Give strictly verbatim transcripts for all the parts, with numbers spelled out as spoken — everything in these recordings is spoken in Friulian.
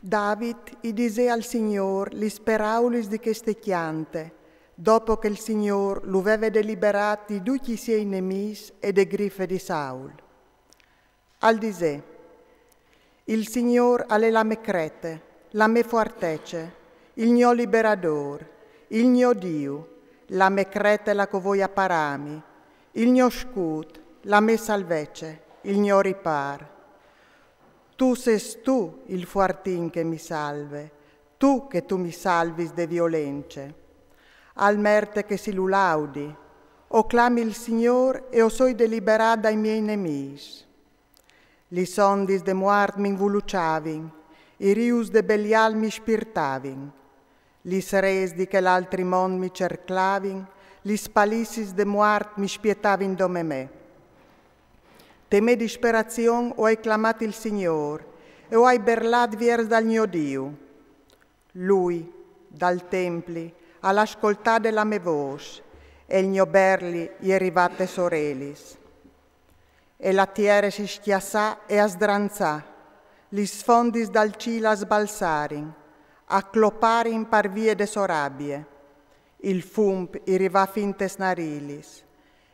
David i disè al Signôr lis peraulis di cheste cjante, dopo che il Signôr lu veve deliberât di ducj i siei nemîs e de grife di Saul. Al disè: Il Signôr al è la mê crete, la mê fuartece, il gno liberadôr, il gno Diu, la mê crete la che o voi a parâmi, il gno scût, la mê salvece, il gno ripâr. Tu sês tu il fuartin che mi salve, tu che tu mi salvis de violence. Al merte che si lu laudi. O clami il Signôr e o soi deliberât dai miei nemîs. Lis ondis de muart mi invuluçavin, i rius de Belial mi spirtavin, lis rês di chel altri mont mi cerclavin, lis palissis de muart mi spietavin dome me. Te mê disperazion o ai clamât il Signôr e o ai berlât viers dal gno Diu. Lui, dal templi, al à scoltade la mê vôs, e il gno berli i è rivât tes orelis. E la tiere si scjassà e a sdranzà, lis fondis dal cîl a sbalsarin, a cloparin par vie de sô rabie. Il fum i rivà fin tes narilis,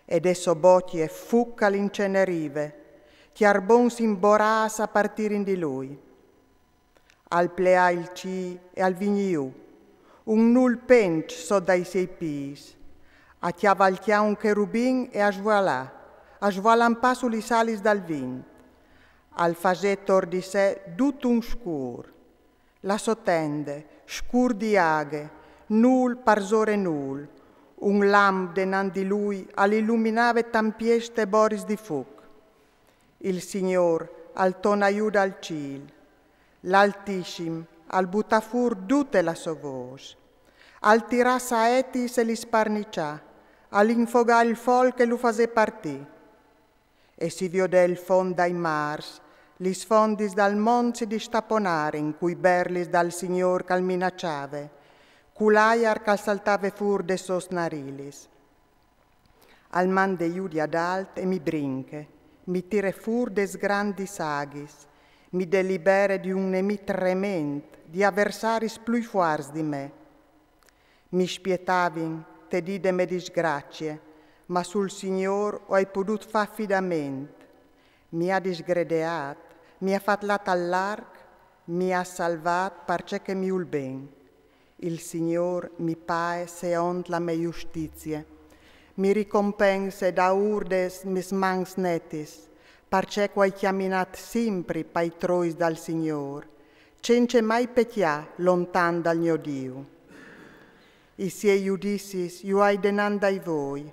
e de sô bocje fuc al incenerive, cjarbons imborâts a partirin di lui. Al pleà il cîl e al vignì jù, un nûl penç sot dai siei pîts, a cjavalcjà un cherubin e a svualà, a svolampâ su lis alis dal vint. Al fasè tor di se dut un scûr. La sô tende, scûr di aghe, nûl parsore nûl, un lamp denant di lui al iluminave tampieste boris di fuc. Il Signôr al tonà jù dal cîl. L'Altissim al butà fûr dute la sô vôs. Al tirà saetis e lis sparniçà, al infogà il fol che lu fasè partî. E si viodè il font dai mârs, lis fondis dal mont si distaponarin cui berlis dal Signôr che al minaçave, cul aiar che al saltave fûr des sôs narilis. Al mandè jù di adalt e mi brinche, mi tire fûr des grandis aghis, mi delibere di un nemì trement, di aversaris plui fuarts di me. Mi spietavin te dì de mê disgracie, ma sul Signôr o ai podût fâ fidament. Mi à disgredeât, mi à fat lâ tal larc, mi à salvât parcè che mi vûl ben. Il Signôr mi pae seont la mê justizie. Mi ricompense daûr des mês mans netis, parcè che o ai cjaminât simpri pai trois dal Signôr, cence mai pecjâ lontan dal gno Diu. I siei judicis ju ai denant dai voi.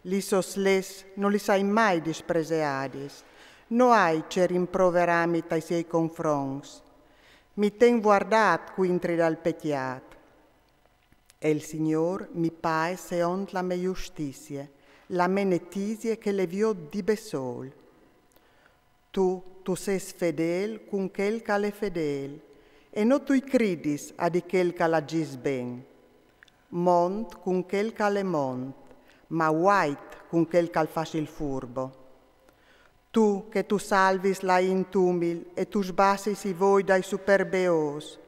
Lis sôs leçs no lis ai mai dispreseadis. No ai ce rimproverâmi tai siei confronts. Mi ten vuardât cuintri dal pecjât. E il Signôr mi pae seont la mê justizie, la mê netizie che le viôt di bessôl. Tu, tu sês fedêl cun chel che al è fedêl, e no tu i cridis a di chel che al agjìs ben. Mont cun chel che al è mont, ma vuait cun chel che al fâs il furbo. Tu che tu salvis la int umil e tu sbassis i voi dai superbeôs.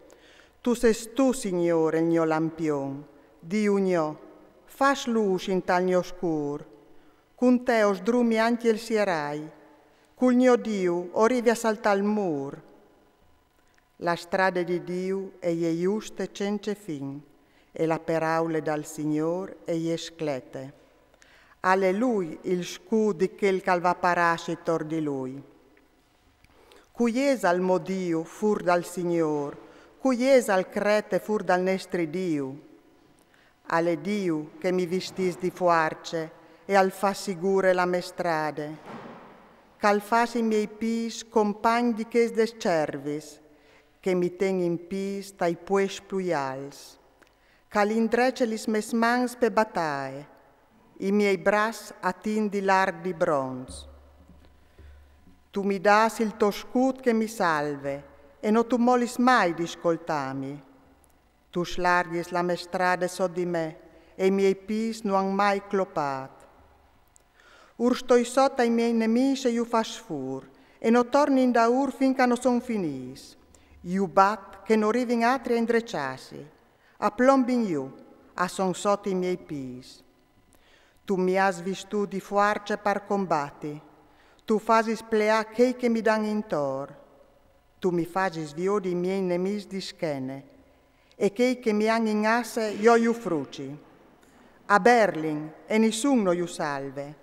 Tu sês tu, Signôr, il gno lampion, Diu gno, fâs lûs intal gno scûr. Cun te o sdrumi ancje il sierai. Cul gno Diu o rivi a saltâ il mûr. La strade di Diu e je juste cence fin, e la peraule dal Signôr e je sclete. Al è lui il scût di chel che al va parâsi tor di lui. Cui isal mo Diu fûr dal Signôr? Cui isal crete fûr dal nestri Diu? Al è Diu che mi vistìs di fuarce e al fâs sigure la mê strade, che al fâs i miei pîts compagn di chês des cervis, che mi ten in pîts tai puescj plui alts, che al indrece lis mês mans pe bataie, i miei braçs a tin di larc di bronç. Tu mi dâs il to scût che mi salve, e no tu molis mai di scoltâmi. Tu slarghis la mê strade sot di me, e i miei pîts no àn mai clopât. Ur stoi sot ai miei nemîs e ju fâs fûr, e no torni indaûr fin che no son finîts. Ju bat che no rivin atri a indreçâsi, a plombin jù, a son sot i miei pîts. Tu mi âs vistût di fuarce par combati, tu fasis pleâ chei che mi dan intor, tu mi fasis viodi i miei nemîs di schene, e chei che mi àn in asse jo ju fruci. A berlin e nissun no ju salve,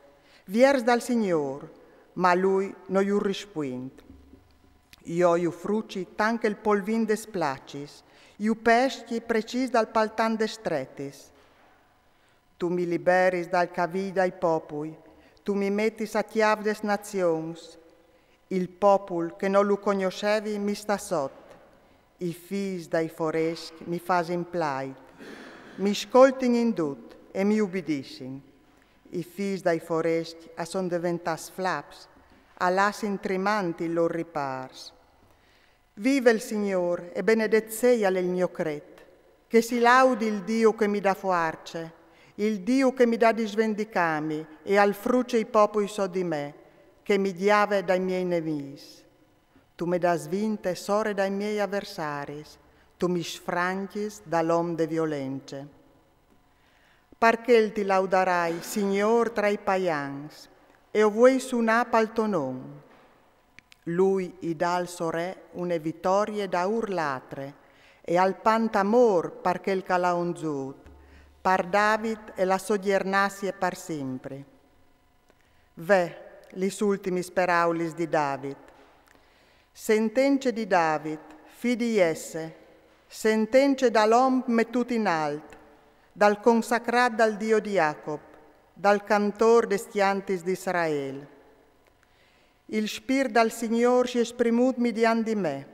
viers dal Signôr, ma lui no ju rispuint. Jo ju fruci tant che il polvin des placis, ju pescj precîs dal paltan des stretis. Tu mi liberis dal cavî dai popui, tu mi metis a cjâf des nazions. Il popul che no lu cognossevi mi sta sot, i fîs dai forescj mi fasin plait, mi scoltin in dut e mi ubidissin. I fîs dai forescj a son deventâts flaps, a lassin trimant i lôr ripârs. Vive il Signôr e benedet seial il gno cret, che si laudi il Diu che mi dà fuarce, il Diu che mi dà di svendicâmi e al fruce i popui sot di me, che mi gjave dai miei nemîs. Tu me dâs vinte sore dai miei aversaris, tu mi sfranchis dal om de violence. Par chel ti laudarai, Signôr, tra i paians, e o vuei sunâ pal to non. Lui i dà al so re une vitorie daûr l'atre, e al pant amôr par chel ch'al à onzût, par David e la sô gjernasie par simpri. Ve, lis ultimis peraulis di David. Sentence di David, fi di Jesse, sentence dal om metût in alt, dal consacrât dal Diu di Jacop, dal cantôr des cjantis di Israel. Il spirt dal Signôr si è esprimût midiant di me,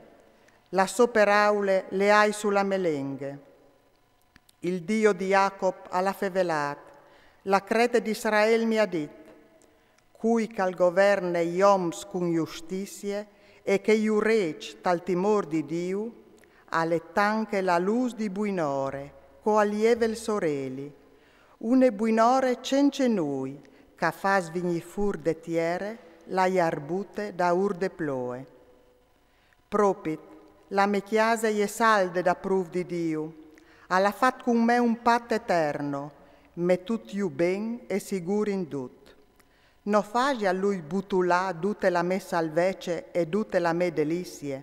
la sô peraule le ai su la mê lenghe. Il Diu di Jacop al à fevelât, la crete di Israel mi à dit: Cui ch'al governe i oms cun justizie e che ju rêç tal timôr di Diu, al è tant che la lûs di buinore, co al jeve il soreli, une buinore cence nûi, ch'a fâs vignî fûr de tiere la jarbute daûr de ploe. Propit, la mê cjase e je salde daprûf di Diu, al à fat cun me un pat eterno, metût jù ben e sigûr in dut. No fasial lui butulâ dute la mê salvece e dute la mê delizie?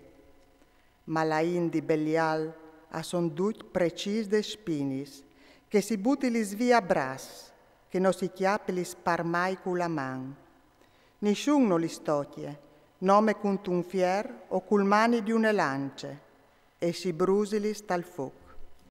Ma la int di Belial a son ducj precîs des spinis, che si butilis vie a braçs, che no si cjapilis par mai cu la man. Nissun no lis tocje, nome cuntun fier o cul mani di une lance, e si brusilis tal fûc.